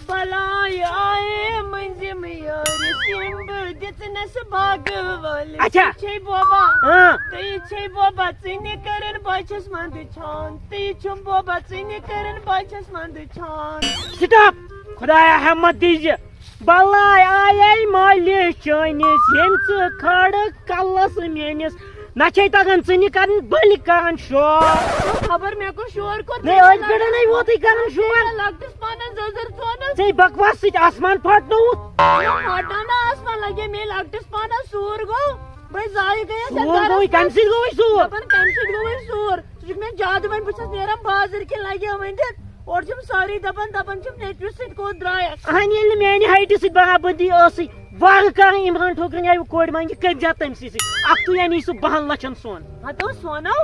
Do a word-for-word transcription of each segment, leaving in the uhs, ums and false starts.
بلاے آیے مٔنٛزِم یٲرِس یِم بہٕ دِژنَس باغہٕ وٲلِس۔ اچھا۔ یہِ چھے بوبا۔ اۭں۔ تہٕ یہِ چھے بوبا ژٕنہِ کٔرٕن بۄچھَس منٛدٕ چھان۔ تہٕ یہِ چھُم بوبا ژٕنہِ کٔرٕن بۄچھَس منٛدٕ چھان۔ سٹاپ۔ خدایا ہمت دیٖزِ۔ بلاے آیے مٲلِس چٲنِس ییٚمۍ ژٕ کھٲڑٕکھ کلس میٲنِس۔ نہ چھے تگان ژٕنہِ کرٕنۍ بٔلۍ کران شور۔ خبر مےٚ کوٚر شور کوٚر نے أتھۍ پٮ۪ٹھ نے ووتُے کران شور۔ لۄکٹِس پانس زٔزٕر ژھۄنُس۔ ژےٚ بکواس سۭتۍ آسمان پھاٹنووُتھ۔ پھاٹناو نہٕ آسمان لگے مے لۄکٹِس پانس سوٗر گوٚو۔ بٔے زایہِ گٔیَس یَتھ سوٗر گوٚوُے، گرس کمہِ سۭتۍ گوٚوُے سوٗر؟ دپان کمہِ سۭتۍ گوٚوُے سوٗر؟ ژٕ چھُکھ مےٚ زیادٕ وۄنۍ بہٕ چھَس نیران بازر کِنۍ لگے وۄنۍ دِتھ۔ اورٕ چھِم سٲری دپان دپان چھِم نیٚچوِس سۭتۍ کوٚت درٛایَکھ۔ اہن ییٚلہِ نہٕ میانہِ ہایٹہِ سۭتۍ برابردی ٲسٕے، وارٕ کارٕے عمران ٹھوکرن آیہِ کورِ منٛجہِ کٔرۍ زیادٕ تٔمۍ سٕے سۭتۍ۔ اکھ تُے اَنہِ سُہ بہن لچھن سۄن۔ ہتو سۄنو۔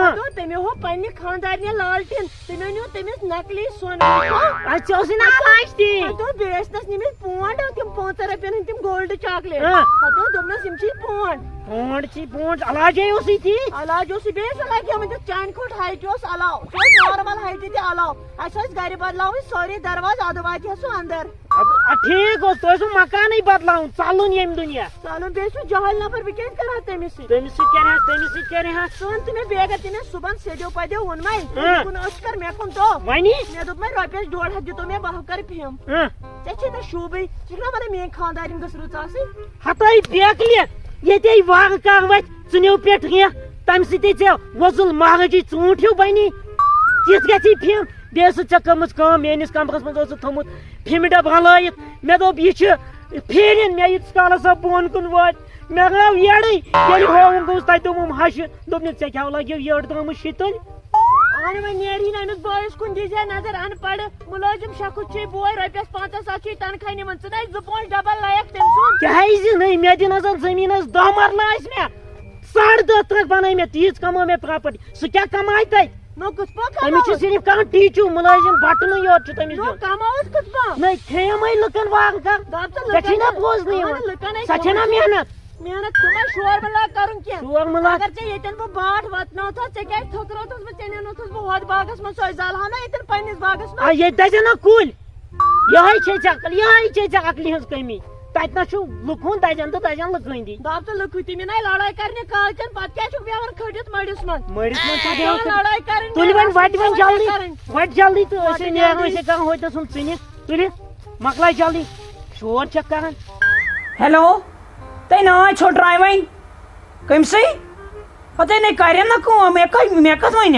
ہتو تٔمۍ ہو پننہِ خانٛدارنہِ لالٹین۔ تٔمۍ أنِو تٔمِس نقلی سۄن وٕچھو۔ اَتھ ژےٚ اوسُے نہٕ علاج تہِ۔ ہتو بیٚیہِ ٲسۍ نس نِمٕتۍ پونڈ تِم پانٛژن رۄپین ہٕنٛدۍ تِم گولڈ چاکلیٹ۔ ہاں۔ ہتو دوٚپنس یِم چھِ پونڈ۔ پونڈ چھی پونڈ علاجے اوسُے تی۔ علاج اوسُے بیٚیہِ سُہ لگہِ ہا وۄنۍ چانہِ کھۄتہٕ ہایٹہِ اوس علاو۔ سُہ اوس نارمل ہایٹہِ تہِ علاو۔ اَسہِ ٲسۍ گرِ بدلاوٕنۍ سٲری دروازٕ، ادٕ واتہِ ہا سُہ اندر۔ ادٕ، ادٕ ٹھیٖک اوس، تۄہہِ اوسوٕ مکانٕے بدلاوُن، ژلُن ییٚمہِ دُنیا۔ ژلُن بیٚیہِ چھُ جہل نفر، بہٕ کیٛازِ کرٕ ہا تٔمِس سۭتۍ؟ تٔمِس سۭتۍ کرِ ہا، تٔمِس سۭتۍ کرِ ہا۔ ژٕ وَن تہٕ مےٚ بیگ، تٔمۍ مےٚ صُبحن سیٚدیو پَدیو ووٚن مَے، اۭں۔ کُن ٲس کر مےٚ کُن تو۔ وَنی؟ مےٚ دوٚپ مَے رۄپیَس ڈۄڈ ہَتھ دِتو مےٚ، بہٕ ہا کَرٕ فِم۔ اۭں۔ ژےٚ چھے نہ شوٗبٕے، ژٕ چھُکھ نہ وَنان میٛٲنۍ خانٛدارِنۍ گٔژھ رٕژ آسٕنۍ؟ ہتٲے بیکلہِ، ییٚتے واگہٕ کاغ وتہِ ژٕنیو پٮ۪ٹھ کینٛہہ، تمہِ سۭتۍ ژےٚ وۄزُل مہرٲجی ژوٗنٛٹھ ہیوٗ بنی۔ تِژھ گژھی فِم۔ بیٚیہِ ٲسٕتھ ژےٚ کٔرمٕژ کٲم، میٲنِس کمرس منٛز اوسُتھ تھوٚمُت فِمہِ ڈبہٕ ہلٲیِتھ۔ مےٚ دوٚپ، یہِ چھِ پھیرِن، مےٚ ییٖتِس کالس سۄ بۄن کُن وٲتۍ، مےٚ گوٚو یٔڑٕے۔ ییٚلہِ ہووُن گوٚوُس، تتہِ دوٚپُم ہشہِ، دوٚپنَس، ژےٚ کیٛاہ لگیو یٔڑ درٛامٕژ شیٖتٕلۍ؟ اہن وۄنۍ نیرِ ہی نہٕ أمِس بٲیِس کُن، دیٖزِ ہا نظر اَنہٕ پَڑٕ۔ مُلٲزِم شخص چھُے بوے، رۄپیَس پنٛژاہ ساس چھُے تنخواہ نِوان، ژٕ نَے زٕ پونٛسہٕ ڈبل لایَکھ تٔمۍ سُنٛد۔ کیٛازِ نہٕ؟ مےٚ دِ نظر زٔمیٖنَس دَہ مرلہٕ آسہِ مےٚ، ساڑٕ دَہ ترٛکھ بَنٲے مےٚ، تیٖژ کَمٲو مےٚ پراپرٹی۔ سُہ کیٛاہ کمایہِ تَتہِ؟ نو کِتھ پٲٹھۍ تٔمِس چھُ کماوَس؟ صرف کَرُن ٹیٖچو، مُلٲزِم بَٹہٕ نہٕ یوت چھُ تٔمِس نو دیُن۔ کماوَس کِتھ پٲٹھۍ؟ نہ، کھیٚیَم ہے لُکَن واگہٕ کَر۔ دَپ ژٕ ژےٚ چھُے نہ لُکَن، بوزنٕے یِوان؟ اہن، لُکَن ہے ژےٚ چھےٚ نہ کھیٚیَم۔ محنت؟ محنت، ژٕ ما شور مہٕ لاگ کرُن کینٛہہ۔ شور مہٕ لاگ۔ اگر ژےٚ ییٚتٮ۪ن بہٕ باٹھ وتناوتھس، ژےٚ کیٛازِ تھٔکرٲوتھس بہٕ؟ ژےٚ نِنوتھس بہٕ ہۄتھ باغس منٛز، سۄے زالہٕ ہا نہ ییٚتٮ۪ن پننِس باغس منٛز۔ آ، ییٚتہِ دَزن نا کُلۍ، یِہوٚے چھے ژےٚ عقل، یِہوٚے چھے ژےٚ عقلہِ ہٕنٛز کٔمی۔ تَتہِ نہ چھُ لُکہٕ ہُنٛد دَزن تہٕ دَزن لُکہٕ ہٕنٛدی۔ دَپ ژٕ لُکہٕ ہٕنٛدی مےٚ نَے لڑٲے کرنہِ کالچن، پتہٕ کیٛازِ چھُکھ بیٚہوان کھٔٹِتھ مٔڑِس منٛز؟ مٔڑِس منٛز چھا بیٚہوان کھٔٹِتھ؟ لڑٲے کرٕنۍ تُلہِ وۄنۍ وۄٹہِ وۄنۍ جلدی، کرٕنۍ۔ وۄٹہِ جلدی تہٕ أسۍ وۄٹہِ نیرو، جلدی۔ أسۍ ہے کرو ہوٚتہِ نَس ہُم ژٕنہِ۔ تُلہِ، مۄکلاے جلدی، شور چھَکھ کران۔ ہیلو، تۄہہِ ناے ژھوٚٹراے وۄنۍ؟ کٔمۍ سٕے؟ ہتے نے کرن نہ کٲم، مےٚ کتھ، مےٚ کتھ ونن؟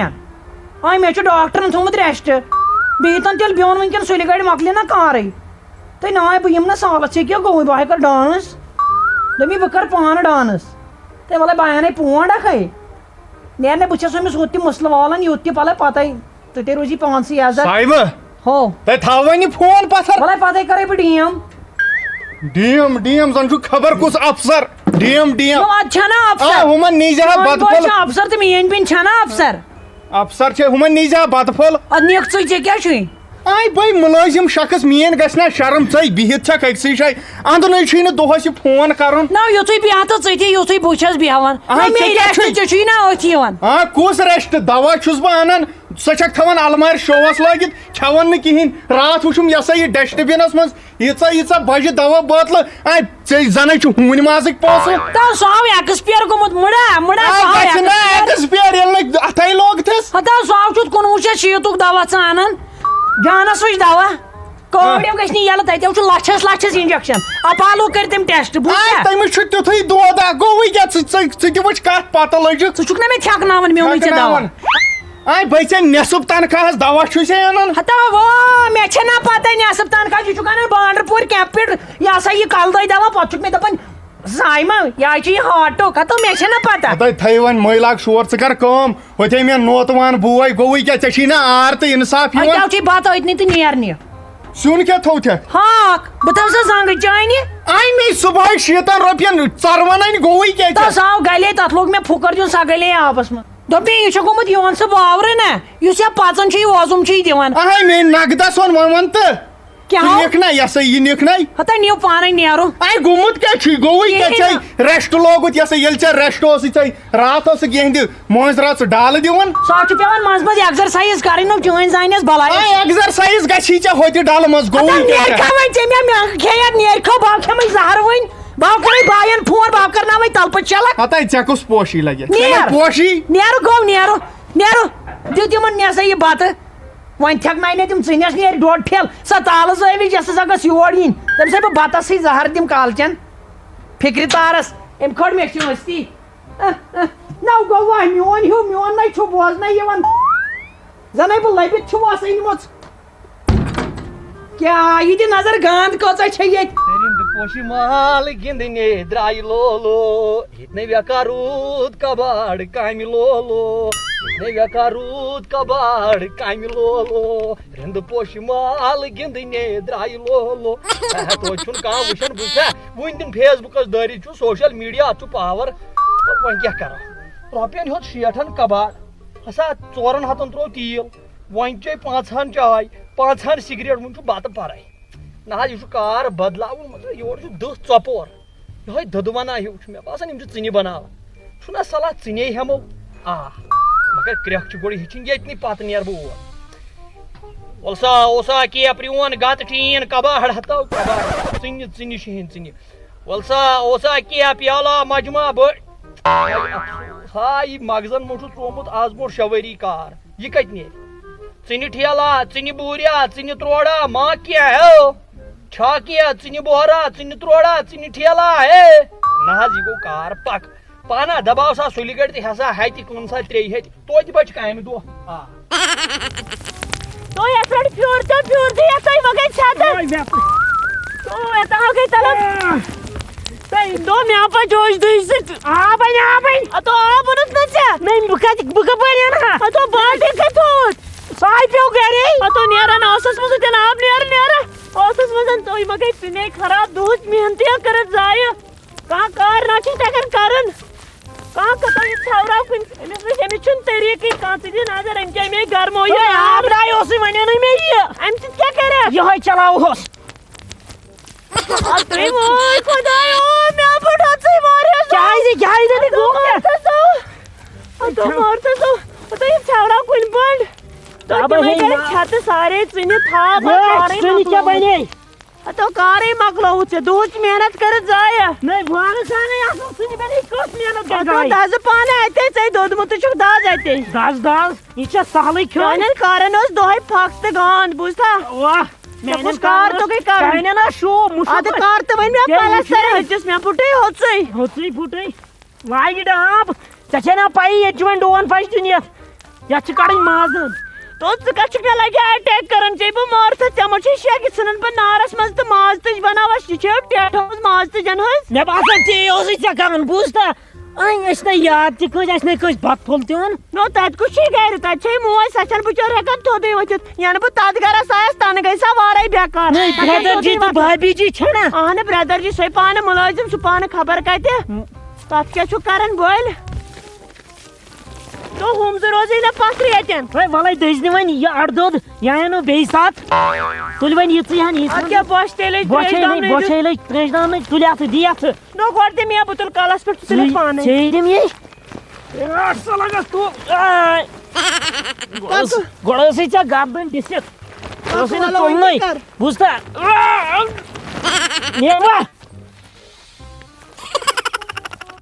آے، مےٚ چھُ ڈاکٹرن تھوٚمُت ریسٹ۔ بِہتن تیٚلہِ بِہُن وٕنکیٚن سُلہِ گڑِ، مۄکلہِ نہ کارٕے۔ تہٕ ناے، بہٕ یِمہٕ نہٕ سالس، ژےٚ کیٛاہ گوٚوُے؟ بہٕ ہاے کرٕ ڈانس۔ دوٚپمَے، بہٕ کرٕ پانہٕ ڈانس۔ تہٕ وَلَے، بہٕ اَنے پونڈ اکھے۔ نیرنَے، بہٕ چھَس أمِس ہُتھ تہِ مسلہٕ والان، یُتھ تہِ، وَلَے پَتَے۔ تہٕ تیٚلہِ روٗزی پانسٕے عزت۔ صاحبہٕ، ہو۔ تۄہہِ تھاوٕ وۄنۍ یہِ فون پَتھر۔ وَلَے پَتَے کَرَے بہٕ D M. D M, D M زَن چھُ خبر کُس افسر۔ D M, D M. No, اَدٕ چھَنا افسر؟ آ، ہُمَن نیٖزِ ہا میون بَتہٕ بوے پھوٚل۔ چھُ افسر تہٕ میٲنۍ بیٚنہِ چھَنا افسر؟ افسر چھے، ہُمَن نیٖزِ ہا بَتہٕ پھوٚل۔ اَدٕ نِکھ ژٕے، ژےٚ کیٛاہ چھُے؟ آے بٔے مُلٲزِم شخص، میٲنۍ گژھِ نا شرم؟ ژٕے بِہِتھ چھَکھ أکسٕے جایہِ، اَندٕ نَے چھُے نہٕ دۄہَس یہِ فون کَرُن۔ نہ، یُتھُے بیٚہہ تہٕ ژٕے تہِ، یُتھُے بہٕ چھَس بیٚہوان۔ آ، نہ، مے ژےٚ کیٛاہ ریسٹ چھُے؟ تہِ چھُے نہ أتھۍ یِوان۔ آ، کُس ریسٹ؟ دوا چھُس بہٕ اَنان، سۄ چھَکھ تھاوان المارِ شووَس لٲگِتھ، کھٮ۪وان نہٕ کِہیٖنۍ۔ راتھ وٕچھُم یہِ ہسا یہِ ڈسٹ بِنَس منٛز ییٖژاہ ییٖژاہ بجہِ دوا بٲتلہٕ۔ آ، ژےٚ زَنَے چھُ ہوٗنۍ مازٕکۍ پونٛسہٕ۔ تہٕ سُہ آو ایکسپیر گوٚمُت، مُڑا، مُڑا، آ، سُہ آو گژھِ نہ ایکسپیر۔ ایکسپیر، ییٚلہِ نہٕ اَتھَے لوگ تھَس۔ ہتا سُہ آو چھُتھ کُنوُہ شیٚتھ شیٖتُک دوا ژٕ اَنان۔ جانَس وٕچھ دوا۔ کووِڈ گژھِ نہٕ یَلہٕ، تَتہِ چھُ لَچھَس لَچھَس انجیکشن۔ اپالو کٔرۍ تٔمۍ ٹیسٹ، بوٗزتھا؟ آے، تٔمِس چھُ تیُتھُے دود، آ، گوٚوٕے کیٛاہ؟ ژٕ، ژٕ، ژٕ تہِ وٕچھ کَتھ پَتہٕ لٔجِکھ۔ ژٕ چھُکھ نہ مےٚ تھٮ۪کناوان میونُے ژےٚ دوا؟ تھٮ۪کناوان۔ آے، بٔے ژےٚ نٮ۪صٕف تنخواہَس دوا چھُے ژےٚ اَنان؟ ہتا وا، مےٚ چھےٚ نہ پَتہ نٮ۪صٕف تنخواہ، یہِ چھُکھ اَنان بانڈٕ پوٗر کیمپ پٮ۪ٹھ، یہِ ہسا یہِ کَلہٕ دٲدۍ دوا، پَتہٕ چھُکھ مےٚ دَپان، زایمہ، یہِ ہا چھُ یہِ ہارٹُک، ہتو مےٚ چھےٚ نہ پَتہ۔ ہتَے تھٲیِو وۄنۍ مٔلۍ لاگ شور، ژٕ کَر کٲم، ہُتھے مےٚ نوتہٕ وان بوے گوٚوُے کیٛاہ؟ ژےٚ چھی نہ آر تہٕ انصاف اَتہِ یِوان؟ کیٛاہ چھُے بَتہٕ أتنی تہٕ نیرنہِ؟ سیُن کیٛاہ تھوٚو ژےٚ؟ ہاکھ، بہٕ تھاوٕ سا زنٛگہٕ چانہِ۔ اَمے صُبحٲے شیٖتن رۄپین ژروَن اَنہِ گوٚوُے کیٛاہ ژےٚ؟ تَس آو گلے، تَتھ لوٚگ مےٚ پھُکر دیُن، سۄ گلے آبس منٛز۔ دوٚپمَے، یہِ چھُ گوٚمُت یِہُنٛد سُہ باورٕ نا، یُس یا پَژان چھُ، یہِ وۄزُم چھُ یہِ دِوان۔ اَہَے، مے نقدس وَن، وۄنۍ وَن تہٕ۔ کیٛاہ؟ ژٕ نِکھ نا، یہِ ہسا یہِ نِکھ نا۔ ہتا نِیِو پانے نیرو۔ اے، گوٚمُت کیٛاہ چھُے؟ گوٚوٕے کیٛاہ کِہیٖنۍ ژےٚ؟ نہٕ۔ Rest لوگُت، یہِ ہسا ییٚلہِ ژےٚ rest اوسُے ژےٚ راتھ اوسُکھ یِہنٛدِ مٲنٛزِ راتھ ژٕ ڈالہٕ دِوان۔ سُہ چھُ پٮ۪وان منٛزٕ منٛزٕ exercise کرٕنۍ، نہٕ چٲنۍ زانٮ۪س بلاے۔ اے، exercise گژھی ژےٚ ہوٚتہِ ڈلہٕ منٛز، گوٚوٕے ہتا کیٛاہ نیرکھا ژےٚ؟ وۄنۍ ژےٚ مےٚ، مےٚ کھیٚیَتھ نیرکھا، بہٕ کھٮ۪مَے زہر وۄنۍ، بہٕ کرے بایَن فون، بہٕ کرناوَے تلہٕ پٔتۍ شلک۔ ہتا ژےٚ کُس پوشی لگہِ؟ نیر۔ ژےٚ پوشی؟ نیرو گوٚو، نیرو، نیرو، دِیِو تِمن مےٚ سا یہِ بتہٕ۔ وۄنۍ تھٮ۪کھ نہ مےٚ تِم ژٕنِس نیرِ ڈۄڈ ٹھیل، سۄ تالہٕ زٲوِج یۄس ہسا گٔژھ یور یِنۍ، تٔمِس ہے بہٕ بتس سٕے زہر دِم کالچن۔ فکرِ تارس، أمۍ کھٲر مےٚ چھِ ٲستی۔ اہ، اہ، نو گوٚو وۄنۍ میون ہیوٗ، میون نَے چھُ بوزنَے یِوان۔ زَنَے بہٕ لٔبِتھ چھُ وَس أنۍمٕژ۔ کیٛاہ یہِ دِ نظر، گانٛد کۭژاہ چھےٚ ییٚتہِ؟ رِنٛدٕ پوشہِ مال گِنٛدنہِ درٛایہِ لولو، ییٚتہِ نَے وٮ۪کار روٗد کباڑ کامہِ لولو، ییٚتہِ نَے وٮ۪کار روٗد کباڑ کامہِ لولو، رِنٛدٕ پوشہِ مال گِنٛدنہِ درٛایہِ لولو۔ اہا، توتہِ چھُنہٕ کانٛہہ وٕچھان، بوٗزتھا؟ وٕنۍ تہِ Facebook-س دٲرِتھ چھُ، social media، اَتھ چھُ power۔ وۄنۍ کیٛاہ کَرو؟ رۄپیَن ہیوٚت شیٹھَن کباڑ، ہسا ژورَن ہَتَن ترٛوو تیٖل، وۄنۍ چے پانٛژہَن چاے، پانٛژہَن سگریٹ، وۄنۍ چھُ بَتہٕ پَرَے۔ نہ حظ، یہِ چھُ کار بدلاوُن، مطلب، یورٕ چھُ دٔہ ژۄپور۔ یِہوٚے دٔدوَنا ہیوٗ چھُ مےٚ باسان، یِم چھِ ژِنہِ بَناوان۔ چھُنہ صلاح ژِنے ہٮ۪مو؟ آ، مگر کرٛٮ۪کھ چھِ گۄڈٕ ہیٚچھِنۍ، ییٚتہِ نٕے پَتہٕ نیرٕ بہٕ اور۔ وَلہٕ سا، اوسا کیٛاہ پرٛون گَتہٕ ٹیٖن کباڑ ہَتو کباڑ۔ ژِنہِ، ژِنہِ شیٖن ژِنہِ۔ وَلہٕ سا، اوسا کیٛاہ پیالہ مجمع بٔڑ۔ ہاے، مغزن منٛز چھُ ژومُت آز برونٛٹھ شےٚ ؤری کار۔ یہِ کَتہِ نیرِ؟ ژِنہِ ٹھیلا، ژِنہِ بوٗریا، ژِنہِ تروڑا، ما کیٛاہ ہے؟ چھا کیٛاہ؟ ژِنہِ بۄہرا، ژِنہِ تروڑا، ژِنہِ ٹھیلا، ہے؟ نہ حظ، یہِ گوٚو کار پَک۔ پانہ دباو سا سُلہِ گٔٹۍ تہٕ ہٮ۪سا ہَتہِ، کٕن سا ترٛیٚیہِ ہَتہِ۔ توتہِ بچہِ کامہِ دۄہ۔ آ۔ تو یتھ رٹ پھیور تو پھیور دی یتھ تُہۍ مگے ژھٮ۪تہٕ۔ وای بیترِ۔ تو یتھ آو گٔے طلب۔ آ۔ تُہۍ دو مےٚ پا جوش دُے سۭتۍ۔ آ بنہِ، آ بنہِ۔ اتو آ بنُت نہ ژےٚ۔ نہ بہٕ کتہِ، بہٕ کپٲرۍ انہٕ ہا؟ اتو بالٹیٖن کتہِ تھوٚوُتھ؟ ساے پیوٚو گرے۔ اتو نیران اوسس منٛز تیٚلہِ آب نیرٕ نیرٕ۔ اوسس منٛز تُہۍ مگے پیٚنے خراب دُہٕچ محنتیا کٔرٕتھ ضایع۔ کانٛہہ کار نہ چھُ تَگان کَرُن۔ کانٛہہ کوٚتام یہِ ژھٮ۪وراو کُنہِ، أمِس وٕچھ، أمِس چھُنہٕ طریٖقٕے کانٛہہ۔ ژٕ دِ نظر، أمۍ کیٛاہ مےٚ گرموو یہِ۔ ہے، آب درٛاے اوسُے، وَنیو نہٕ مےٚ یہِ۔ اَمہِ سۭتۍ کیٛاہ کَرٮ۪کھ؟ یِہوٚے چلاوہوس۔ اَدٕ تُہۍ وٲے خۄدایو، مےٚ پھٕٹرٲو ژٕے واریاہ زور۔ کیٛازِ، کیٛازِ نہٕ گوٚو کیٛاہ؟ مارتھا سا، اَدٕ مارتھا سا، اَدٕ یہِ ژھٮ۪وراو کُنہِ پٲٹھۍ۔ تُہۍ تَبے تِمَے ہے کَرِ نا۔ ژھٮ۪تہٕ سارے ژٕنہِ تھاو، وٲے، کارٕے ژٕنہِ کیٛاہ مۄکلومُت۔ بَنے؟ ہتو کارٕے مۄکلووُتھ ژےٚ، دُہٕچ محنت کٔرٕتھ ضایع۔ نَے، وارٕ سانٕے اَصٕل ژٕنہِ بَنے، کٔژ محنت گٔے ہتو ضایع؟ دَزٕ پانہٕ اَتے، ژےٚ دوٚدمُت تہِ چھُکھ دَز اَتے۔ دَز، دَز، یہِ چھےٚ سہلٕے کھیوٚن۔ چانٮ۪ن کارَن اوس دۄہَے پھَکھ تہٕ گانٛد، بوٗزتھا؟ واہ، ژےٚ میٛانٮ۪ن کُس کار کارَن توٚگُے کَرُن؟ چانٮ۪ن ہا شو مُشُک اَدٕ پٲٹھۍ۔ کر تہٕ وۄنۍ مےٚ تیٚلہِ پَلَستَر۔ وٕچھُے۔ ہیٚچِس مےٚ پھُٹُے ہوٚژٕے۔ ہوٚژٕے پھُٹُے۔ وایہِ ڈاب۔ ژےٚ چھے نا پَیی ییٚتہِ چھُ وۄنۍ ڈون پھش دُنیا؟ یَتھ چھِ کَڑٕنۍ مازَن۔ تو ژٕ کَتھ چھُکھ مےٚ لَگہِ اَٹیک کَران؟ ژےٚ بہٕ مارتھا، ژےٚ ما چھُے شک یہِ ژھٕنَن بہٕ نارَس منٛز تہٕ ماز تُج بَناوَس؟ یہِ چھےٚ ٹٮ۪ٹھ ہٲومٕژ ماز تُجَن ہٕنٛز۔ مےٚ باسان ژے اوسُے ژےٚ کَران، بوٗزتھا؟ أنۍ أسۍ نَے یاد تہِ کٲنٛسہِ، اَسہِ نَے کٲنٛسہِ بَتہٕ پھوٚل تہِ اوٚن۔ نو تَتہِ کُس چھُے گَرِ؟ تَتہِ چھے موج، سۄ چھَنہٕ بِچٲر ہٮ۪کان تھوٚدُے ؤتھِتھ۔ یَنہٕ بہٕ تَتھ گَرَس آیَس، تَنہٕ گٔے سۄ وارَے بٮ۪کار۔ نَے، سۄ چھَنہٕ برٛدر جی تھوٚدُے تہٕ ؤتھِتھ۔ بھابھی جی چھَنا؟ اَہنہٕ، برٛدر جی، سۄے پانہٕ مُلٲزِم، سُہ پانہٕ خبر کَتہِ۔ تَتھ کیٛاہ چھُکھ کَران بٔلۍ؟ تو ہُم زٕ روزے نہ پتھرے اتٮ۪ن۔ ہے، وَلَے دٔزۍ نہٕ وۄنۍ یہِ اَڑٕ دوٚد، یہِ اَنو بیٚیہِ ساتہٕ۔ تُلہِ وۄنۍ یِژٕے ہَن، یِژٕے اَدٕ ہَن۔ کیٛاہ بۄچھِ تیٚلے بۄچھے ترٛیش نَے، دامنٕے بۄچھے دیُت؟ لٔج ترٛیش دامنٕے، تُلہِ اَتھٕ، دِ اَتھٕ۔ نو گۄڈٕ دِ مےٚ بُتُل کَلَس پٮ۪ٹھ، ژٕ تُلِتھ پانَے۔ ژےٚ دِم یہِ۔ اے، اَصٕل لَگَس تو۔ اے۔ گۄڈٕ ٲس، گۄڈٕ ٲسٕے ژےٚ گَردَن ڈِسِک۔ ژٕ ٲسٕے نہٕ وَلہٕ وۄنۍ تُلنَے۔ کیٛاہ کَر؟ بوٗزتھا؟ نیروا؟